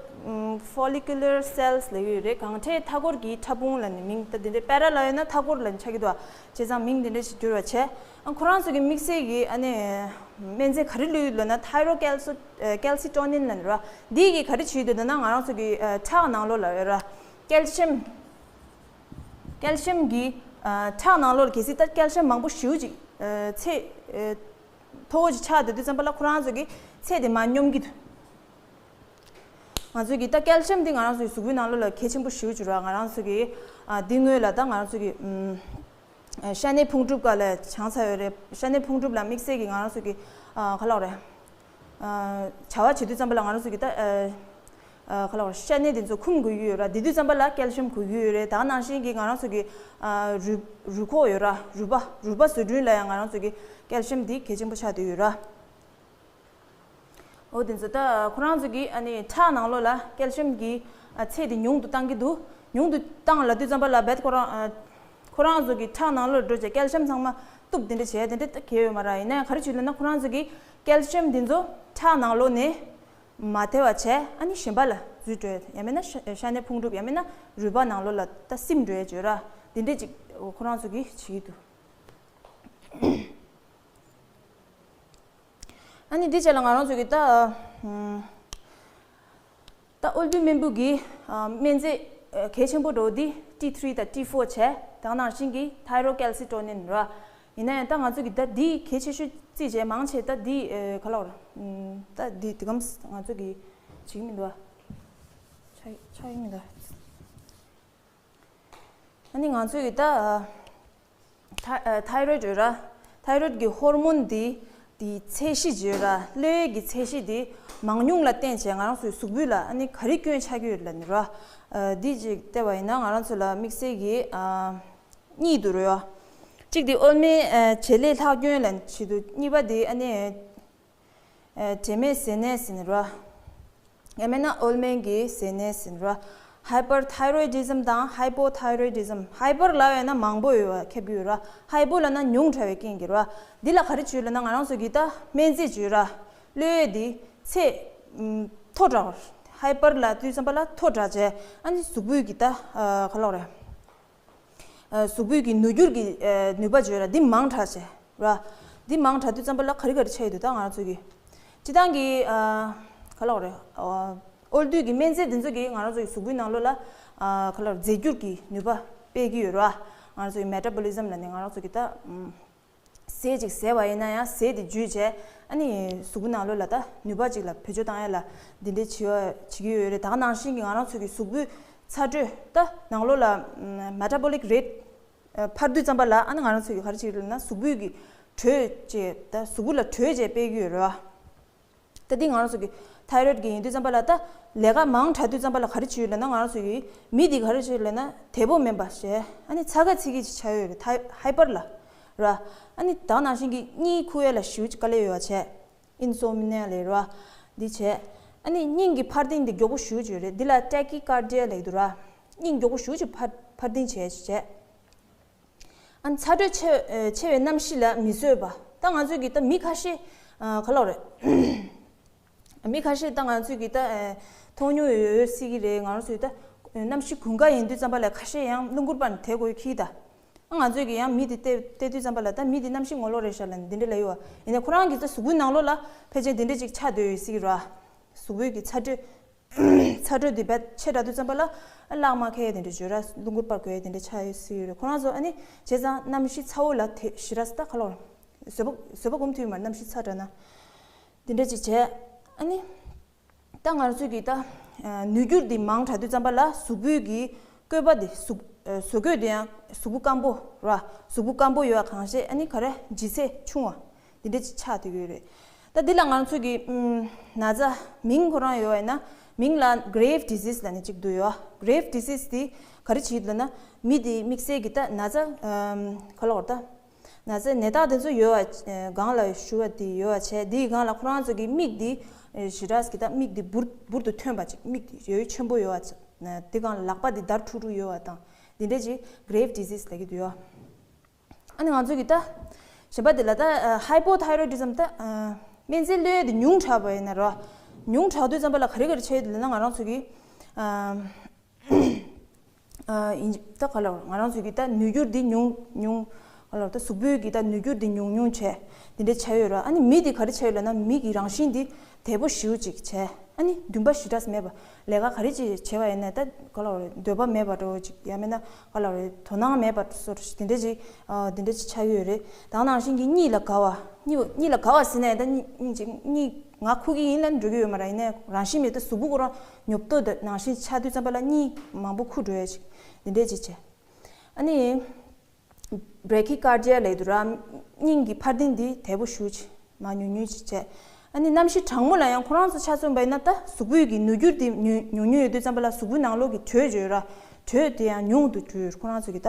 follicular cells ལབ་ཡོད་རེད། གང་ཁྲའི་མཐའ་འཁོར་གྱི་ཕྲ་ཕུང་ལབ་ནས་མིང་ད་དེ་འདྲའི་པེ་ར་ལབ་ཡོད་ན་མཐའ་འཁོར་ལབ་ནས་ཆགས་ཀྱི་འདུག་བྱས་ཙང་མིང་དེ་འདྲ་ཞིག་བསྒྱུར་བ་བྱས། ཨ་ཁོ་རང་ཚོ་གི་དམིགས་བསལ་གྱི་ཨ་ནི་སྨན་རྫས་ག་རེ་བླུགས་ཡོད་ལབ་ན་ཐའི་རོ་ཀེལ་སི་ཀེལ་སི་ཊོ་ནིན་ལབ་ནས་ར། འདི་གི་ག་རེ་བྱེད་ཡོད་ལབ་ན་ང་རང་ཚོ་གི་ཁྲག་ནང་ལོགས་ལ་ཡོད་ར། ཀེལ་ཤིམ། ཀེལ་ཤིམ་གྱི་ཁྲག་ནང་ལོགས་ལ་གལ་སྲིད་ད་ཀེལ་ཤིམ་མང་པོ་ཞེ་པོ་ཅིག་ཚད་མཐོ་བོ་ཅིག་ཆགས་བསྡད་དུས་ཙམ་པ་ལ་ཁོ་རང་ཚོ་གི་ཚད་དེ་མར་སྙོམས་ཀྱི་འདུག་ང་ཚོ་གི་ད་ཀེལ་ཤིམ་འདི་ང་རང་ཚོ་གི་གཟུགས་པོའི་ནང་ལོགས་ལ་གལ་ཆེན་པོ་ཞེ་པོ་ཅིག་རེད། ང་རང་ཚོ་གི་ཨ་འདི་སྔོན་ལ་ད་ང་རང་ཚོ་གི་ཨམ་ཤ་གནད་ཕུང་གྲུབ་སྒང་ལ་སྦྱངས་ཚར་ཡོད་རེད། ཤ་གནད་ཕུང་གྲུབ་ལ་དམིགས་བསལ་གྱི་ང་རང་ཚོ་གི་ཨ་ག་ལབ་རེད། ཨ་བྱ་བ་བྱེད་དུས་ཙམ་པ་ལ་ང་རང་ཚོ་གི་ད་ཨ་ཨ་ག་ལབ་རེད། ཤ་གནད་དེ་ཚོ་འཁུམ་དགོས་ཀྱི་ཡོད་ར། དེ་དུས་ཙམ་པ་ལ་ཀེལ་ཤིམ་དགོས་ཀྱི་ཡོད་རེད། ད་ག་ནང་བཞིན་གྱི་ང་རང་ཚོ་གི་ཨ་རུས་རུས་ཁོག་ཡོད་ར། རུས་པ་རུས་པ་བཟོ་སྐྲུན་ལ་ཡང་ང་རང་ཚོ་གི་ཀེལ་ཤིམ་འདི་གལ་ཆེན་པོ་ཆགས་བསྡད་ཡོད་ར། འོ་དེ་ཚོ་ད་ཁོ་རང་ཚོ་གི་ཨ་ནི་ཁྲག་ནང་ལོགས་ལ་ཀེལ་ཤིམ་གྱི་ཨ་ཚད་དེ་ཉུང་དུ་བཏང་གི་འདུག་ཉུང་དུ་བཏང་ལབ་དུས་ཙམ་པ་ལ་རྦད་ཁོ་རང་ཨ་ཁོ་རང་ཚོ་གི་ཁྲག་ནང་ལོགས་འགྲོ་བྱས་ཀེལ་ཤིམ་ཚང་མ་གཏུབ་དེ་འདྲ་བྱས་དེ་འདྲ་ད་གལ་ཡོད་མ་རེད། ཡིན་ན་ཡང་ག་རེ་བྱེད་ལབ་ན་ཁོ་རང་ཚོ་གི་ཀེལ་ཤིམ་དེ་ཚོ་ཁྲག་ནང་ལོགས་ནས་མ་ཐེ་བ་བྱས་ཨ་ནི་གཞན་པ་ལ་འཛུལ་འགྲོ་ཡ། ཡང་མིན་ན་ཤ་ཤ་གནད་ཕུང་གྲུབ་ཡང་མིན་ན་རུས་པ་ནང་ལོགས་ལ་ད་སིམ་འགྲོ་ཡ་བྱོས་ར། དེ་འདྲ་ཅིག་ཁོ་རང་ཚོ་གི་བྱེད་ཀྱི་འདུག་ཨ་ནི་འདི་བྱས་ལ་ང་རང་ཚོ་གི་ད་ཨ་ད་དབུལ་པོའི་སྨན་བུ་གི་ཨ་སྨན་རྫས་ཨ་གལ་ཆེན་པོ་འགྲོ་འདི་ཊི་ཐི་རི་དང་ཊི་ཕོར་བྱས། ད་ག་ནང་བཞིན་གྱི་ཐའི་རོ་ཀེལ་སི་ཊོ་ནིན་ར། ཡིན་ན་ཡང་ད་ང་ཚོ་གི་ད་འདི་གལ་ཆེ་ཤོས་རྩིས་བྱས་མང་ཆེ་ད་འདི་ཨ་ག་ལབ་ར། ཨམ་ད་འདི་དེ་གམ་ང་ཚོ་གི་བྱེད་ཀྱི་མི་འདུག་ཨ། ཆགས་ཆགས་ཀྱི་མི་འདུག་ཨ། ཨ་ནི་ང་ཚོའི་གི་ད་ཐའི་ཐའི་རོ་ཌི་ཡོད་ར། ཐའི་རོ་ཌི་གི་ཧོར་མོན་འདི་དེའི་ཚད་གཞི་ཅིག་ཡོད་ར། གློ་བའི་གི་ཚད་གཞི་དེ་མང་ཉུང་ལ་བརྟེན་བྱས་ང་རང་ཚོའི་གཟུགས་པོ་ལ་ཨ་ནི་ག་རེ་སྐྱོན་ཆགས་ཀྱི་ཡོད་ལབ་ནི་ར། འདི་ཅིག་བལྟས་པ་ཡིན་ན་ང་རང་ཚོ་ལ་དམིགས་བསལ་གྱི་གཉིས་འདུག་ར། གཅིག་དེ་ཨོལ་མའི་བྱེད་ལས་ལྷག་སྐྱོན་ལབ་ནི་ཅིག་འདུག་གཉིས་པ་དེ་ཨ་ནི་ཨ་དྲན་མེད་ཟས་ནད་ཟེར་ནི་ར། ཡང་མིན་ན་ཨོལ་མན་གྱི་ཟས་ནད་ཟེར་ནི་ར། ཧའི་པར་ཐའི་རོ་ཌི་ཛམ་དང་ཧའི་པོ་ཐའི་རོ་ཌི་ཛམ། ཧའི་པར་ལབ་ཡོད་ན་མང་པོ་ཡོད་པ་ཁྱབ་ཀྱི་ཡོད་ར། ཧའི་པོ་ལབ་ན་ཉུང་དྲགས་པའི་རྐྱེན་གྱིས་ར། འདི་ལ་ག་རེ་བྱོས་ལབ་ན་ང་རང་ཚོ་གི་ད་སྨན་རྫས་བྱོས་ར། གློ་བའི་འདི་ཚད་མཐོ་དྲགས། ཧའི་པར་ལབ་དུས་ཙམ་པ་ལ་མཐོ་དྲགས་བྱས་ཨ་ནི་གཟུགས་པོའི་གི་ད་ག་ལབ་རེད། གཟུགས་པོའི་གི་ནུས་འགྱུར་གྱི་ནུས་པ་བརྗོད་ར་འདི་མང་དྲགས་བྱས་ར། འདི་མང་དྲགས་དུས་ཙམ་པ་ལ་ག་རེ་ག་རེ་ཆགས་ཡོད་འདུག་ད་ང་རང་ཚོ་གི་སྤྱི་བཏང་གི་ག་ལབ་རེད། ཨོལ་རྡུལ་གྱི་སྨན་རྫས་འདི་ཚོ་གིས་ང་རང་ཚོ་གི་གཟུགས་པོའི་ནང་ལོགས་ལ་ག་ལབ་རེད། རྫས་འགྱུར་གྱི་ནུས་པ་སྤེལ་གྱི་ཡོད་ར། ང་རང་ཚོ་གི་མེ་ཊ་བོ་ལི་ཛམ་ལབ་ནས་ང་རང་ཚོ་གི་ད། ཟས་ཅིག་ཟས་པ་ཡིན་ན་ཡང་ཟས་དེ་འཇུས་བྱས་ཨ་ནི་གཟུགས་པོ་ནང་ལོགས་ལ་ད་ནུས་པ་ཅིག་ལ་བེད་སྤྱོད་བཏང་ཡ་ལ་འདི་འདྲའི་བྱེད་བྱེད་ཀྱི་ཡོད་རེད། ད་ག་ནང་བཞིན་གྱི་ང་རང་ཚོ་གི་གཟུགས་པོའི་ཚ་དྲོད་ད་ནང་ལོགས་ལ་མེ་ཊ་བོ་ལིག་རེ་ཊི་འཕར་དུས་ཙམ་པ་ལ་ཨ་ནི་ང་རང་ཚོ་གི་ག་རེ་བྱེད་ཀྱི་རེད་ལབ་ན་གཟུགས་པོའི་གི་དྲོད་ཅེས་ད་གཟུགས་པོ་ལ་དྲོད་ཅེས་སྤེལ་གྱི་ཡོད་རེད་བ། ད་འདི་ང་རང་ཚོ་གི་ཐའི་རོ་ཌི་གི་ཡིན་དུས་ཙམ་པ་ལ་ད་ལས་ཀ་མང་དྲགས་དུས་ཙམ་པ་ལ་ག་རེ་བྱེད་ཀྱི་ཡོད་ལབ་ན་ང་རང་ཚོ་གི་མི་འདི་ག་རེ་བྱེད་ཀྱི་ཡོད་ལབ་ན་དལ་པོ་མིན་པ་བྱས་ཨ་ནི་ཚ་ག་ཚི་གི་ཅིག་ཆགས་ཡོད་རེད། ཐའི་ཧའི་པར་ལ་ར། ཨ་ནི་ད་ག་ནང་བཞིན་གྱི་གཉིད་ཁུག་ཡ་ལ་ཞེ་པོ་ཅིག་དཀའ་ལས་ཡོད་པ་བྱས། ཨིན་སོམ་ནི་ཡ་ལབ་ར། འདི་བྱས། ཨ་ནི་སྙིང་གི་འཕར་ལྡིང་འདི་མགྱོགས་པོ་ཞེ་པོ་ཅིག་ཡོད་རེད། འདི་ལ་ཊེ་ཀི་ཀར་ཌི་ཡ་ལབ་ཀྱི་འདུག་ར། སྙིང་མགྱོགས་པོ་ཞེ་པོ་ཅིག་འཕར་འཕར་ལྡིང་བྱས་བྱས། ཨ་ནི་ཚ་དྲོད་ཆེ་ཆེ་བའི་གནམ་གཤིས་ལ་མི་བཟོད་པ། ད་ང་ཚོས་ཀྱི་ད་མི་ཁ་ཤས་ག་ལབ་རེད། མི་ཁ་ཤས་ད་ང་ཚོས་ཀྱི་ད་མཐོང་མྱོང་ཡོད་ཡོད་སྲིད་ཀྱི་རེད། ང་རང་ཚོས་ད་གནམ་གཤིས་དགུན་ཁ་ཡིན་དུས་ཙམ་པ་ལ་ཁ་ཤས་ཡང་རླུང་འཁོར་པ་ནས་དེད་དགོས་ཁྱི་ད། ང་ཚོས་ཀྱི་ཡང་མི་དེ་བལྟས་བལྟས་དུས་ཙམ་པ་ལ་ད་མི་དེ་གནམ་གཤིས་ངོ་ལོག་རེད་ཤག་ལབ་ནས་འདི་འདྲ་ལབ་ཡོད་པ། ཡིན་ནའི་ཁོ་རང་གི་ད་གཟུགས་པོའི་ནང་ལོགས་ལ་ཕལ་ཆེར་འདི་འདྲ་ཅིག་ཆགས་བསྡད་ཡོད་སྲིད་ཀྱི་རེད་བ། གཟུགས་པོའི་གི་ཚ་དྲོད་ཚ་དྲོད་དེ་བས་ཆེ་དྲགས་དུས་ཙམ་པ་ལ་ཨ་གླགས་མ་ཁེལ་དེ་འདྲ་བརྗོད་ར། རླུང་འཁོར་པར་གོ་ཡ་དེ་འདྲ་ཆགས་ཡོད་སྲིད་ཡོད་རེད། ཁོ་རང་ཚོ་ཨ་ནི་བྱས་ཙང་གནམ་གཤིས་ཚ་བོ་ལ་དེ་ཞེ་དྲགས་ད་ག་ལབ་ར། བཟོད་པ་བཟོད་པ་སྒོམ་ཐུབ་ཡོད་མ་རེད། གནམ་གཤིས་ཚ་དྲགས་ན་དེ་འདྲ་ཅིག་བྱས་ཨ་ནི། ད་ང་ཚོས་ཀྱི་ད་ནུས་འགྱུར་འདི་མང་དྲགས་དུས་ཙམ་པ་ལ་གཟུགས་པོའི་གི་བཀོད་པ་འདི་གཟུགས་བཟོ་བཀོད་འདི་ཡང་གཟུགས་པོ་སྐམ་པོ་ར། གཟུགས་པོ་སྐམ་པོ་ཡོད་པ་གང་ཤེས་ཨ་ནི་ག་རེ་ལྗིད་ཚད་ཆུང་བ་འདི་འདྲ་ཅིག་ཆགས་བསྡད་ཀྱི་ཡོད་རེད། ད་འདི་ལ་ང་ཚོས་ཀྱི་ཨམ་ན་ཚ་མིང་ཁོ་རང་ཡོད་པ་ཡིན་ན་མིང་ལ་Graves disease ལབ་ནས་ཅིག་འདུག་ཡོད། Graves disease འདི་ག་རེ་བྱེད་ལབ་ན་མི་འདི་དམིགས་བསལ་གྱི་ད་ན་ཚ་ཨམ་ག་ལབ་དགོས་རེད་ད། ན་ཚའི་ནད་རྟགས་དེ་ཚོ་ཡོད་པ་སྒང་ལ་ཞུ་བ་དེ་ཡོད་པ་བྱས། དེའི་སྒང་ལ་ཁོ་རང་ཚོ་གི་མིག་འདི་ཞེ་དྲགས་ཀྱི་ད་མིག་འདི་འབུར་འབུར་དུ་ཐོན་པ་ཅིག་མིག་འདི་ཡོ་ཡོ་ཆེན་པོ་ཡོད་པ་དེ་སྒང་ལ་ལག་པ་འདི་འདར་ཁྲུག་ཁྲུག་ཡོད་པ་དང་འདི་འདྲ་ཅིག་Graves disease ལབ་ཀྱི་འདུག་ཡོད། ཨ་ནི་ང་ཚོ་གི་ད་གཞན་པ་དེ་ལ་ད་Hypothyroidism ད་སྨན་རྫས་གློ་བའི་དེ་ཉུང་དྲགས་པ་ཡིན་ན་རོ། ཉུང་དྲགས་དུས་ཙམ་པ་ལ་ག་རེ་ག་རེ་བྱས་ཡོད་ལབ་ན། ང་རང་ཚོ་གི་ཨ་ཨ་ཡིན་ད་ག་ལ་ང་རང་ཚོ་གི་ད་ནུས་འགྱུར་འདི་ཉུང་ཉུང་ག་ལ་ད་གཟུགས་པོའི་གི་ད་ནུས་འགྱུར་འདི་ཉུང་ཉུང་བྱས་འདི་འདྲ་ཆགས་ཡོད་ར། ཨ་ནི་མི་འདི་ག་རེ་ཆགས་ཡོད་ལབ་ན། མི་གི་རང་བཞིན་འདི་དལ་པོ་ཞེ་པོ་ཅིག་བྱས། ཨ་ནི་འདུན་པ་ཞེ་དྲགས་མེད་པ། ལས་ཀ་ག་རེ་ཅིག་བྱས་པ་ཡིན་ན་ད་ག་ལ་འདོད་པ་མེད་པ་འདྲ་བོ་ཅིག། ཡང་མིན་ན་ག་ལ་དོ་སྣང་མེད་པ་སོགས་དེ་འདྲ་ཅིག་ཨ་དེ་འདྲ་ཅིག་ཆགས་ཡོད་རེད། ད་ནང་བཞིན་གྱི་གཉིད་ལ་དགའ་བ། གཉིད་གཉིད་ལ་དགའ་བ་ཟེར་ནས་ད་གཉིད་གཉིད་ཅིག་གཉིད་ང་ཁུག་གི་ཡིན་ལབ་འགྲོ་གི་ཡོད་མ་རེད། ཡིན་ནའི་རང་བཞིན་མེད་ད་གཟུགས་པོ་ཁོ་རང་ཉོབ་ཏོ་ད་ནང་བཞིན་ཆགས་དུས་ཙམ་པ་ལ་གཉིད་མང་པོ་ཁུག་འགྲོ་ཡ་ཅིག་དེ་འདྲ་ཅིག་བྱས། ཨ་ནི་Brachycardia ལབ་འདུག་ར། སྙིང་གི་འཕར་ལྡིང་འདི་དལ་པོ་ཞེ་པོ་ཅིག་མར་ཉུང་ཉུང་ཅིག་བྱས། ཨ་ནི་གནམ་གཤིས་གྲང་མོ་ལ་ཡང་ཁོ་རང་ཚོ་ཆ་མཚོན་པ་ཡིན་ན། ད་གཟུགས་པོའི་གི་ནུས་འགྱུར་འདི་ཉུང་ཉུང་ཉུང་ཡོད་དུས་ཙམ་པ་ལ་གཟུགས་པོའི་ནང་ལོགས་ཀྱི་དྲོད་ཡོད་ར། དྲོད་དེ་ཡང་ཉུང་དུ་འགྲོ་ཡོད་ཁོ་རང་ཚོ་གི། ད་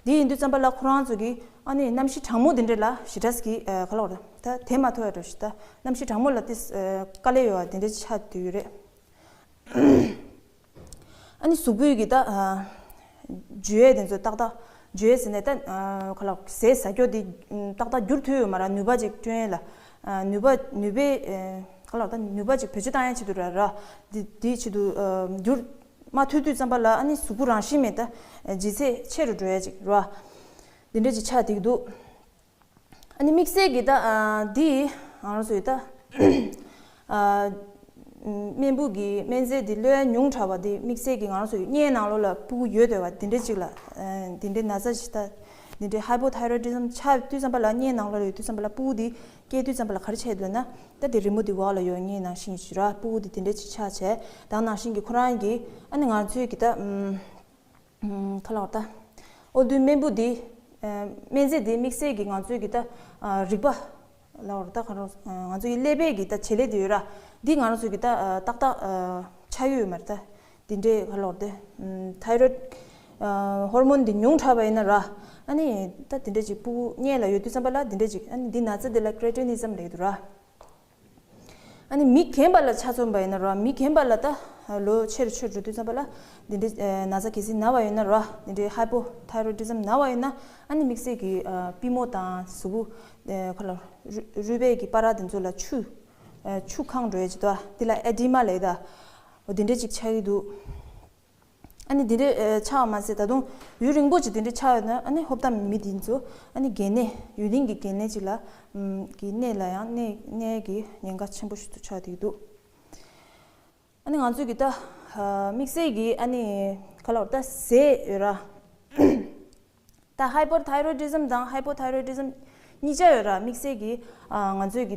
དེ་ཡིན་དུས་ཙམ་པ་ལ་ཁོ་རང་ཚོ་གི་ཨ་ནི་གནམ་གཤིས་གྲང་མོ་དེ་འདྲ་ལ་ཞེ་དྲགས་ཀྱི་ཨ་ག་ལ་བ་ད་དེ་མ་ཐོབ་ཡ་འགྲོ་ཞིག་ད་གནམ་གཤིས་གྲང་མོ་ལ་དེ་ཨ་དཀའ་ལས་ཡོད་པ་དེ་འདྲ་ཆགས་བསྡད་ཡོད་རེད། ཨ་ནི་གཟུགས་པོའི་གི་ད་ཨ་འཇུ་ཡས་དེ་ཚོ་ཏག་ཏག་འཇུ་ཡས་ཟེར་ནས་ད་ཨ་ག་ལ་ཟས་ཟ་རྒྱུ་དེ་ཨ་ཏག་ཏག་འགྱུར་ཐུབ་ཡོད་མ་རེད། ནུས་པ་ཅིག་སྐྱོན་ཡས་ལ་ཨ་ནུས་པ་ནུས་པའི་ཨ་ག་ལ་ད་ནུས་པ་ཅིག་བེད་སྤྱོད་བཏང་ཡས་ཆེད་དུ་ར་ར་དེ་དེའི་ཆེད་དུ་ཨ་འགྱུར་མ་ཐུབ་དུས་ཙམ་པ་ལ། ཨ་ནི་གཟུགས་པོ་རང་བཞིན་མེད་ད་ཨ་ལྗིད་ཚད་ཆེ་རུ་འགྲོ་ཡས་ཅིག་ར་དེ་འདྲ་ཅིག་ཆགས་བསྡད་ཀྱི་འདུག་ཨ་ནི་དམིགས་བསལ་གྱི་ད་ཨ་འདི་ང་རང་ཚོའི་ད་ཨ་སྨན་བུ་གི་སྨན་རྫས་འདི་ལོས་ཉུང་དྲགས་པ་འདི་དམིགས་བསལ་གྱི་ང་རང་ཚོའི་གཉའི་ནང་ལོགས་ལ་སྤུ་གུ་ཡོད་འདོད་པ་འདི་འདྲ་ཅིག་ལ་ཨ་འདི་འདྲའི་ན་ཚ་ཞིག་ད་འདི་འདྲའི་Hypothyroidism ཆགས་དུས་ཙམ་པ་ལ་གཉའི་ནང་ལོགས་ལ་ཡོད་དུས་ཙམ་པ་ལ་སྤུ་གུ་འདི་སྐྱེས་དུས་ཙམ་པ་ལ་ག་རེ་བྱས་འདུག་ན། ད་འདི་རི་མོ་འདི་འོག་ལ་ཡོད་གཉའི་ནང་བཞིན་ཞིག་ར་སྤུ་གུ་འདི་འདི་འདྲ་ཅིག་ཆགས་བྱས། ད་ནང་བཞིན་གྱི་ཁོ་རང་གི་ཨ་ནི་ང་ཚོའི་གི་ད་ཨམ། ཁ་ལག་ད། ཨོ་དུས་སྨན་བུ་འདི། སྨན་རྫས་འདི་དམིགས་བསལ་གྱི་ང་ཚོའི་གི་ད་རིག་པ་ལ་བར་ད་ག་རང་ང་ཚོའི་ཀླད་པའི་གི་ད་བྱེད་ལས་དེ་ཡོད་ར། འདི་ང་རང་ཚོའི་གི་ད་ཏག་ཏག་ཆགས་ཡོད་མ་རེད་ད། འདི་འདྲའི་ཁ་ལག་དེ། ཐའི་རོཌ་ཧོར་མོན་འདི་ཉུང་དྲགས་པ་ཡིན་ན་ར། ཨ་ནི་ད་འདི་འདྲ་ཅིག་སྤུ་གུ་མངལ་ལ་ཡོད་དུས་ཙམ་པ་ལ་འདི་འདྲ་ཅིག་ཨ་ནི་འདི་ན་ཚ་འདི་ལ་Cretinism ལབ་ཀྱི་འདུག་ར། ཨ་ནི་མི་རྒན་པ་ལ་ཆ་མཚོན་པ་ཡིན་ན་ར། མི་རྒན་པ་ལ་ད་ལོ་ཆེ་རུ་ཆེ་རུ་འགྲོ་དུས་ཙམ་པ་ལ་འདི་འདྲའི་ན་ཚ་གལ་སྲིད་ན་བ་ཡོད་ན་ར། འདི་འདྲའི་Hypothyroidism ན་བ་ཡོད་ན། ཨ་ནི་དམིགས་བསལ་གྱི་པུས་མོ་དང་གཟུགས་པོ་ཁ་ལ་རུས་པའི་གི་པར་འདི་ཚོ་ལ་ཆུ་ཆུ་གང་འགྲོ་ཡས་ཅིག་ད་འདི་ལ་Edema ལབ་ད། འོ་འདི་འདྲ་ཅིག་ཆགས་ཀྱི་འདུག་ཨ་ནི་འདི་འདྲའི་ཆགས་པ་མ་ཟད་ད་དུང་ཡུན་རིང་པོ་ཅིག་འདི་འདྲའི་ཆགས་ཡོད་ན། ཨ་ནི་ཧོབ་ཏམ་མི་འདི་ཚོ་ཨ་ནི་འགན་ནད་ཡུན་རིང་གི་འགན་ནད་ཅིག་ལ་གི་ནད་ལ་ཡང་ནད་ནད་ཀྱི་ཉེན་ཁ་ཆེན་པོ་ཞིག་ཏུ་ཆགས་བསྡད་ཀྱི་འདུག་ཨ་ནི་ང་ཚོས་ཀྱི་ད་དམིགས་བསལ་གྱི་ཨ་ནི་ག་ལ་བར་ད་ཟས་ཡོད་ར། ད་Hyperthyroidism དང་Hypothyroidism གཉིས་ཆ་ཡོད་ར། དམིགས་བསལ་གྱི་ང་ཚོས་ཀྱི་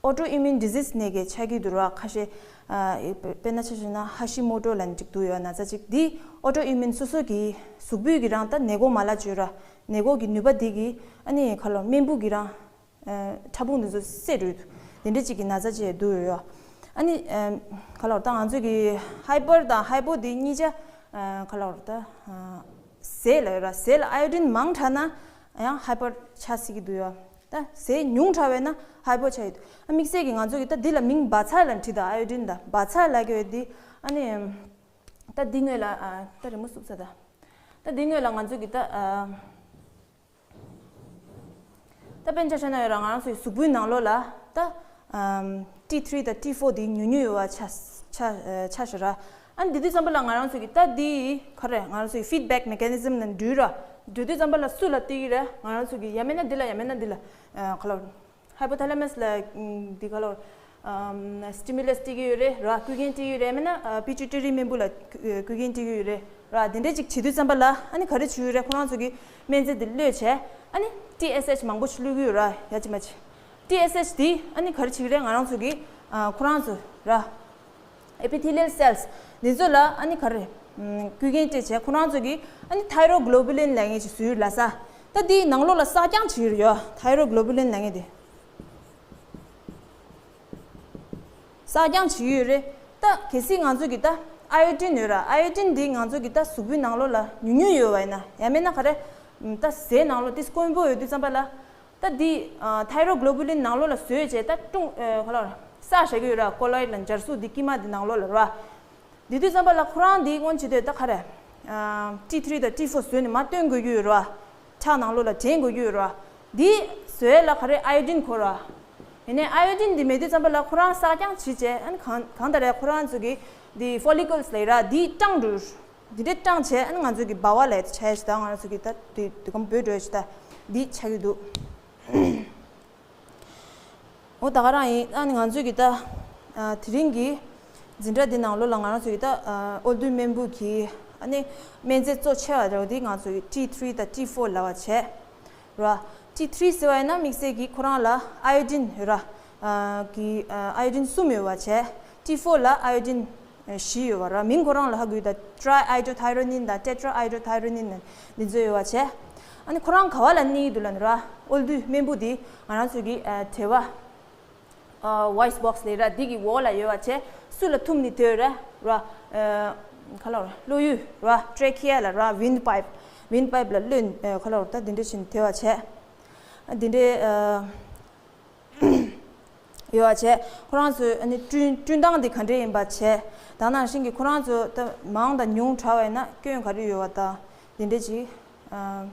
ད་Autoimmune Disease ནད་ཀྱི་ཆ་གི་འདུག་ར། ཁ་ཤས་དཔེར་ན་ཆ་བཞག་ན་ཧ་ཤི་མོ་ཏོ་ལབ་ནས་ཅིག་འདུག་ཡོད་ན་ཚ་ཅིག་འདི་Autoimmune སོ་སོ་གི་གཟུགས་པོའི་གི་རང་ད་ནད་འགོག་མ་ལག་ཅིག་ཡོད་ར། ནད་འགོག་གི་ནུས་པ་འདི་གི་ཨ་ནི་ག་ལ་སྨན་བུ་གི་རང་ཕྲ་ཕུང་འདི་ཚོ་བསད་འགྲོ་ཡོད་འདུག་འདི་འདྲ་ཅིག་གི་ན་ཚ་ཅིག་འདུག་ཡོད། ཨ་ནི་ག་ལ་ད་ང་ཚོ་གི་Hyper དང་Hypo འདི་གཉིས་ཆ་ག་ལ་ད་ཟས་ལ་ཡོད་ར། ཟས་ལ་ཨ་ཡོ་ཌིན་མང་དྲགས་ན་ཡང་Hyper ཆགས་སྲིད་ཀྱི་འདུག་ཡོད། ད་ཟས་ཉུང་དྲགས་པས་ན་Hypo ཆགས་ཡོད་འདུག་ཨ་དམིགས་བསལ་གྱི་ང་ཚོ་གི་ད་འདི་ལ་མིང་བ་ཚྭ་ལབ་བྲིས་ད། ཨ་ཡོ་ཌིན་ད་བ་ཚྭ་ལབ་ཀྱི་ཡོད་འདི། ཨ་ནི་ད་འདི་སྔོན་ལ་ད་རི་མོ་བསུབས་ས་ད། ད་འདི་སྔོན་ལ་ང་ཚོ་གི་ད་ད་དཔེར་ཆ་བཞག་ན་ཡོད་ར། ང་རང་ཚོའི་གཟུགས་པོའི་ནང་ལོགས་ལ་ད་ཨམ་T three དང་T four དེ་ཉུང་ཉུང་ཡོད་པ་ཆ་ཆ་ཆ་ཞིག་ར། ཨ་ནི་དེ་དུས་ཙམ་པ་ལ་ང་རང་ཚོ་གི་ད་དེ་ག་རེ་ང་རང་ཚོའི་feedback mechanism ནང་འགྲུལ་ར། འགྲུལ་དུས་ཙམ་པ་ལ་སུ་ལ་བལྟ་གི་རེད། ང་རང་ཚོ་གི་ཡང་མིན་ན་འདི་ལ་ཡང་མིན་ན་འདི་ལ་ཨ་ག་ལ་Hypothalamus ལ་འདི་ག་ལ་ཨམ་stimulus སྤྲད་ཀྱི་ཡོད་རེད་ར། བསྐུལ་མཁན་སྤྲད་ཀྱི་ཡོད་རེད། མིན་ན་ཨ་pituitary སྨན་བུ་ལ་བསྐུལ་མཁན་སྤྲད་ཀྱི་ཡོད་རེད་ར། དེ་འདྲས་ཅིག་བྱེད་དུས་ཙམ་པ་ལ་ཨ་ནི་ག་རེ་བྱེད་ཀྱི་ཡོད་རེད། ཁོ་རང་ཚོ་གི་སྨན་རྫས་འདི་གློད་བྱས། ཨ་ནི་T S H མང་པོ་ཞིག་གློད་ཀྱི་ཡོད་ར། ཡ་ཅི་མ་ཅི། T S H དེ་ཨ་ནི་ག་རེ་བྱེད་ཀྱི་རེད། ང་རང་ཚོ་གི་ཨ་ཁོ་རང་ཚོ་ར་epithelial cells འདི་ཚོ་ལ་ཨ་ནི་ག་རེ་བསྐུལ་མཁན་སྤྲད་བྱས། ཁོ་རང་ཚོ་གི་ཨ་ནི་thyroglobulin ལབ་མཁན་ཅིག་བཟོས་ཡོད་ལ་ས། ད་འདིའི་ནང་ལོགས་ལ་གསག་རྐྱང་བྱེད་ཀྱི་ཡོད། thyroglobulin ལབ་མཁན་དེ། གསག་རྐྱང་བྱེད་ཀྱི་ཡོད་རེད། ད་གལ་སྲིད་ང་ཚོ་གི་ད་ཨ་ཡོ་ཌིན་ཡོད་ར། ཨ་ཡོ་ཌིན་འདི་ང་ཚོ་གི་ད་གཟུགས་པོའི་ནང་ལོགས་ལ་ཉུང་ཉུང་ཡོད་པ་ཡིན་ན། ཡང་མིན་ན་ག་རེ་ད་ཟས་ནང་ལོགས་དེ་དཀོན་པོ་ཡོད་དུས་ཙམ་པ་ལ། ད་འདི་thyroglobulin ནང་ལོགས་ལ་བཟོས་བྱས་ད་ཀྲུང་ཨ་ག་ལ་བསགས་བཞག་གི་ཡོད་ར། colloid ལ་འབྱར་གཟུགས་འདི་དཀྱིལ་མ་འདི་ནང་ལོགས་ལ་ར། དེ་དུས་ཙམ་པ་ལ་ཁོ་རང་འདི་སྔོན་བྱེད་དུས་ད་ག་རེ་T three དང་T four བཟོས་ནས་མར་བཏོན་དགོས་ཀྱི་ཡོད་ར། ཁྲག་ནང་ལོགས་ལ་འདྲེན་དགོས་ཀྱི་ཡོད་ར། འདི་བཟོས་ལ་ག་རེ་ཨ་ཡོ་ཌིན་དགོས་ར། ཡིན་ནའི་ཨ་ཡོ་ཌིན་འདི་མེད་དུས་ཙམ་པ་ལ་ཁོ་རང་བསགས་རྐྱང་བྱེད་བྱས། ཨ་ནི་གང་གང་ལྟར་ཡང་ཁོ་རང་ཚོ་གི་འདི་ཕོ་ལི་ཀལ་ལབ་ར། འདི་སྐྲངས་འགྲོ། འདི་འདྲའི་སྐྲངས་བྱས། ཨ་ནི་ང་ཚོ་གི་བ་བ་ལབ་ཡ་དེ་ཆགས་ཡ་ཞིག་དང་། ང་ཚོ་གི་ད་དེ་དེ་གམ་བོད་འགྲོ་ཡ་ཞིག་ད་འདི་ཆགས་ཀྱི་འདུག་འོ་ད་ག་རང་ཡིན། ཨ་ནི་ང་ཚོ་གི་ད་ཨ་དེ་རིང་གི་འཛིན་གྲྭ་འདི་ནང་ལོགས་ལ་ང་རང་ཚོ་གི་ད་ཨ་ཨོལ་རྡུལ་རྨེན་བུ་གི་ཨ་ནི་སྨན་རྫས་གཙོ་ཆེ་བ་འདྲ་བོ་འདི་ང་ཚོ་གི་ཊི་ཐི་རི་དང་ཊི་ཕོར་ལབ་པ་བྱས། ར། ཊི་ཐི་རི་ཟེར་བ་ཡིན་ན་དམིགས་བསལ་གྱིས་ཁོ་རང་ལ་ཨ་ཡོ་ཌིན་ཡོད་ར། ཨ་གི་ཨ་ཨ་ཡོ་ཌིན་གསུམ་ཡོད་པ་བྱས། ཊི་ཕོར་ལ་ཨ་ཡོ་ཌིན་བཞི་ཡོད་པ་ར། མིང་ཁོ་རང་ལ་ཧ་གོ་ཡོད་ད། ཊི་རའི་ཨའི་ཌོ་ཐའི་རོ་ནིན་དང་ཊེ་ཊྲ་ཨའི་ཌོ་ཐའི་རོ་ནིན་འདི་ཚོ་ཡོད་པ་བྱས། ཨ་ནི་ཁོ་རང་ག་བ་ལ་གནས་ཀྱི་འདུག་ལབ་ན་ར། ཨོལ་རྡུལ་རྨེན་བུ་འདི་ང་རང་ཚོ་གི་ཨ་དྲེལ་བ། ཨ་ཝའིས་བོགས་ལབ་ར། འདི་གི་འོག་ལ་ཡོད་པ་བྱས། སུ་ལ་ཐུག་ནའི་དེ་ར་ར། ཨ་ག་ལབ་ར། གློ་ཡུ་ར། ཊྲེ་ཁི་ཡ་ལ་ར། ཝིན་པའིབ། ཝིན་པའིབ་ལ་གློད། ཨ་ག་ལབ་ར། ད་འདི་འདྲ་བྱས་ནས་དེ་བ་བྱས། ཨ་འདི་འདྲའི་ཨ་ཡོད་པ་བྱས། ཁོ་རང་ཚོའི་ཨ་ནི་བསྐྲུན་བསྐྲུན་སྟངས་འདི་ག་འདྲས་ཡིན་པ་བྱས། ད་ནང་བཞིན་གྱི་ཁོ་རང་ཚོ་ད་མང་དང་ཉུང་དྲགས་པ་ཡིན་ན་སྐྱོན་ག་རེ་ཡོད་པ་དང་འདི་འདྲས་ཅིག་ཨ་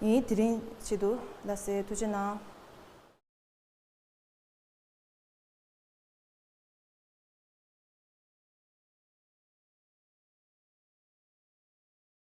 ཡིན། དེ་རིང་ཆེད་དུ་ལ་ཟེར། ཐུགས་རྗེ་གནང་།